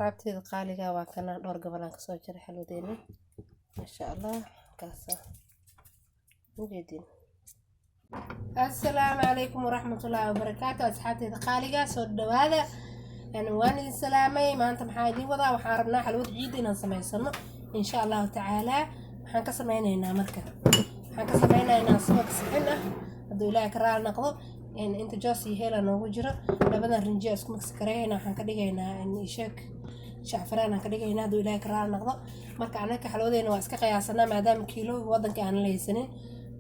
Asxaabteyda qaaliga, waa kana dhowr gobol aan kasoo jaray xalwadeeni, maasha Allah. Kaasa ujeedin. Assalaamu calaykum waraxmatullaahi wabarakaatu. Asxaabteyda qaaliga, soo dhawaada, waan idin salaamay. Maanta maxaa idiin wadaa? Waxaan rabnaa xalwad ciid inaan samaysano, insha Allahu tacaalaa. Waxaan ka sameynaynaa marka, waxaan ka sameynaynaa subag sixin ah, hadduu Ilaahay ka raali noqdo. Inta joos iyo heela noogu jiro, labadan rinjiya isku mix gareynaa. Waxaan ka dhigaynaa isheeg, shacfaraan aan ka dhigaynaa, hadduu Ilaahay ka raali noqdo. Marka anaka xalwadeena waa iska qiyaasanaa, maadaama kiilo wadanka aan la haysanin.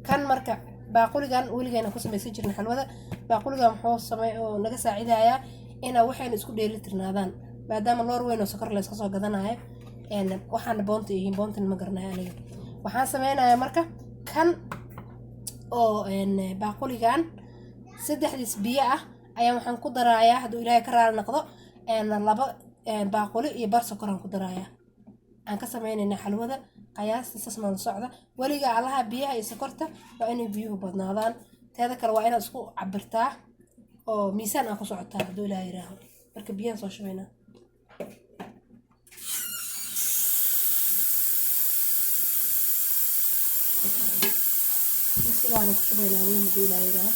Kan marka baaquligan weligeena ku samaysan jirna xalwada. Baaquligan wuxuu samey oo naga saacidayaa inaa waxayna isku dheeli tirnaadaan, maadaama loor weyn oo sokor la iska soo gadanayo. Waxaana boonta yihiin, boontan ma garanayo aniga. Waxaan sameynayaa marka kan oo baaquligan saddexdiis biyo ah ayaan waxaan ku darayaa, hadduu Ilaahay ka raali noqdo, 2 baaquli iyo bar sokoraan ku darayaa. Aan ka sameynaynaa xalwada qiyaasta sas noola socda. Weliga allaha, biyaha iyo sokorta waa inay biyuhu badnaadaan. Teeda kale waa inaad isku cabirtaa oo miisaan aan ku socotaa, hadduu Ilaahay yiraaho. Marka biyahan soo shubaynaa. Sidaana ku shubaynaa weyn, hadduu Ilaahay yiraaho.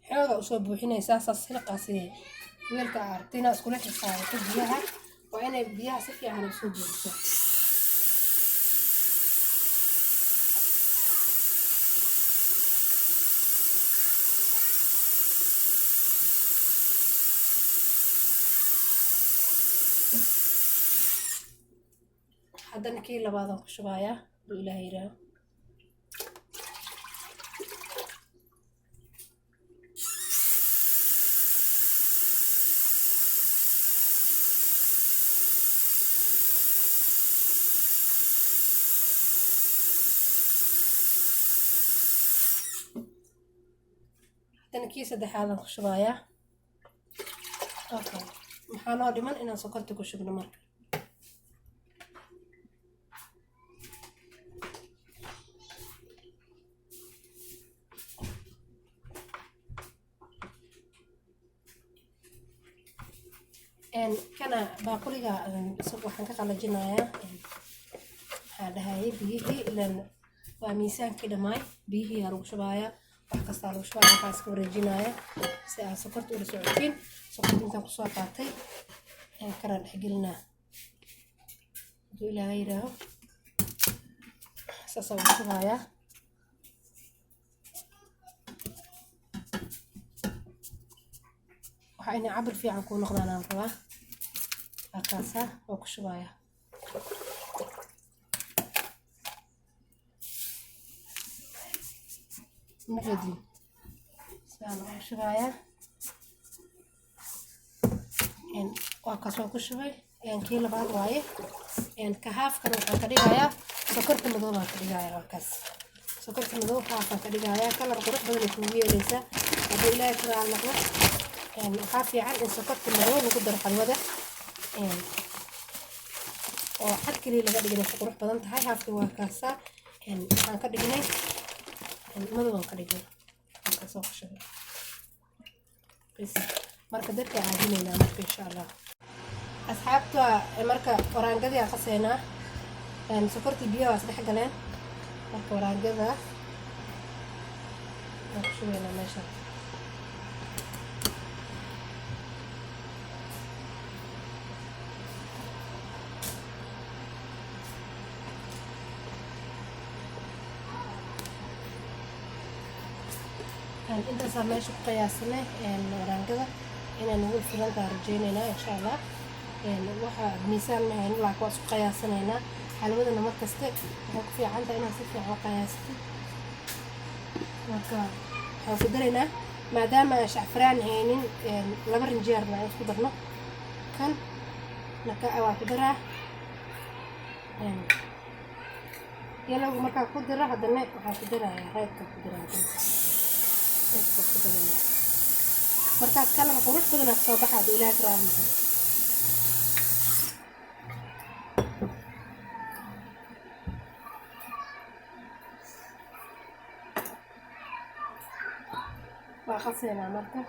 Xooga usoo buuxinaysaa saas xilqaasi weelka aragtay inaad iskula xisaabato biyaha. Waa inay biyaha si fiican usoo buuxiso. Haddana kii labaadaan ku shubayaa, hadduu Ilaahay yiraaho. Haddana kii saddexaadaan ku shubayaa. Okay, maxaa noo dhiman? Inaan sokorta ku shubno. Marka kana baaquliga waxaan ka qalajinayaa, maxaa dhahayay, biyihii. Ilan waa miisaankii dhammaay. Biyihii aa lagu shubayaa, wax kastaa lagu shubaya. Waxaa iska wareejinaya si aad sokorta ula socotiin. Sokorta intaan kusoo qaatay kanaan dhexgelinaa, hadduu Ilaahay yidhaaho. Saasaa ugu shubayaa. Waxaa inay cabir fiican kuu noqdaan aan rabaa. Waa kaasaa, waa ku shubayaa. Majeedin, sidaan ugu shubayaa. Waa kaas, waa ku shubay. Kii labaad waaye. Ka haafkan waxaan ka dhigayaa sokorta madow baan ka dhigayaa. Waa kaas, sokorta madow haafaan ka dhigayaa. Kalar qurux badan ay kugu yeeleysaa, hadduu Ilaahay ku raali noqdo. Waxaa fiican in sokorta madow lagu daro xalwada oo cad keliya laga dhigin, ku qurux badan tahay. Haafkii waa kaasaa, waxaan ka dhignay madow aan ka dhignay. Waa kaasoo ku shubay bas. Marka dabka caadinaynaa marka, insha Allah. Asxaabta, marka waraangadii aan qaseynaa. Sokortii biyaha waa isdhex galeen. Marka waraangada waan ku shubaynaa meesha. Intaasaa meesha ku qiyaasanay. Waraangada inay nagu filantaa rajeyneynaa, insha Allah. Waxa miisaan ma hayno, laakiin waa isku qiyaasanaynaa. Xalwadana markaste waxay ku fiican tahay inaad si fiican u qiyaasatid. Marka waxaan ku daraynaa, maadaama aan shacfaraan haynin, laba rinjeerna aan isku darno. Kan naka waa ku daraa yellowga. Markaa ku diro, haddana waxaan ku darayaa redka ku daraa. Haddana redka ku daraynaa. Markaas kalar qurux badanaa kasoo baxa, hadduu Ilaahay ka raali noqdo. Waa qaseynaa marka.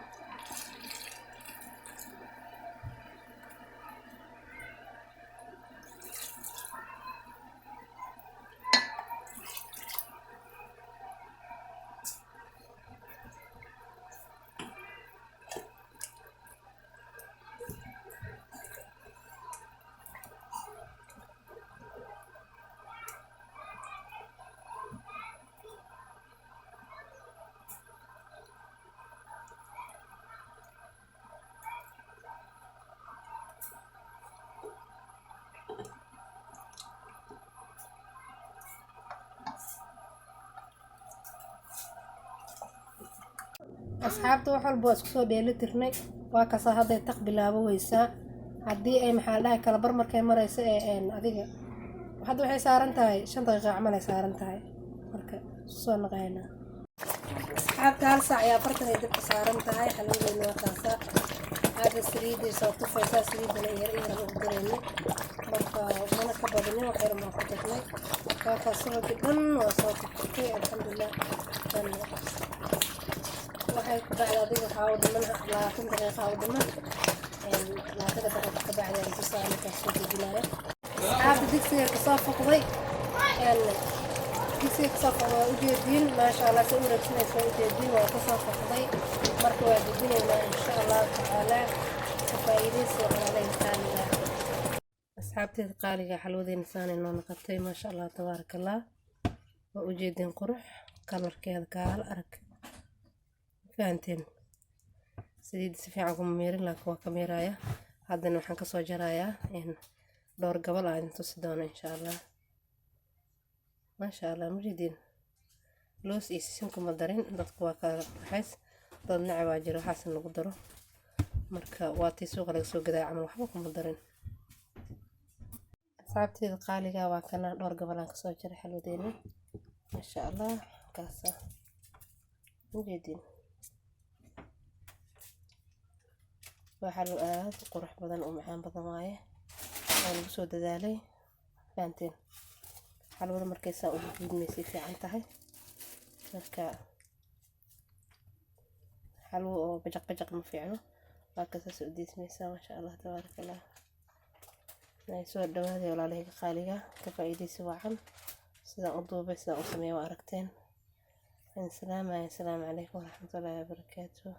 Asxaabta, wax walba waa isku soo dheeli tirnay. Waa kasaa, hadday taq bilaabo weysaa. Haddii ay, maxaa la dhahay, kala bar markay marayso ee adiga hadda waxay saaran tahay 5 daqiiqa camal ay saaran tahay. Marka isku soo naqaynaa. Asxaabta, 1 saac iyo 40 ay dabka saaran tahay xalwadeyna. Waa kaasaa, hadda saliiday soo tufaysaa. Saliidana yar yar ugu darayna marka, mana ka badinin, wax yar maa ku darnay. Waa kaas, subagii dhan waa soo tuftay, alxamdulilah. Waxay ku bacda adiga waxaa u dhiman 20 daqiiqa u dhiman. 20 daqiiqa ka bacdi aan tusaa markaas soo dejinayo. Asxaabta, digsiga kasoo fuqday, digsiga kasoo fuqday, waa ujeediin. Maasha Allah, sa u wareegsanaysa waa ujeediin. Waa kasoo fuqday, marka waa dejinaynaa insha Allahu tacaala. Ka faa'iidaysi walaalahii qaaliga. Asxaabteeda qaaliga, xalwadeena saanay noo noqotay, maasha Allah, tabaaraka Allah. Waa ujeediin qurux kalarkeeda, kaala arag, fahanteen. Saliidda si fiican kuma miirin, laakiin waa ka miiraya. Haddana waxaan kasoo jarayaa dhowr gabal aan idin tusi doono insha Allah. Maasha Allah, mujidiin. Loos iyo sisin kuma darin. Dadku waa kala baxays, dad nacabaa jiro waxaas in lagu daro. Marka waa tii suuqa laga soo gadaya camal, waxba kuma darin. Asxaabteeda qaaliga, waa kana dhowr gabal aan kasoo jaray xalwadeena, maasha Allah. Kaasa mujeediin, waa xalwo aad u qurux badan oo macaan badan waaye, waa lagu soo dadaalay, fahanteen. Xalwada markay saa ugu jiidmaysay fiican tahay. Marka xalwo oo bajaq bajaq ma fiicno. Waa kasaas u diismaysaa, maasha Allah, tabaaraka Allah. Soo dhawaaday walaalahayga qaaliga, ka faa'iidaysi wacan. Sidaan u duubay, sidaan u sameeyay waa aragteen. Salaamaya, asalaamu calaykum waraxmatullaahi wabarakaatuh.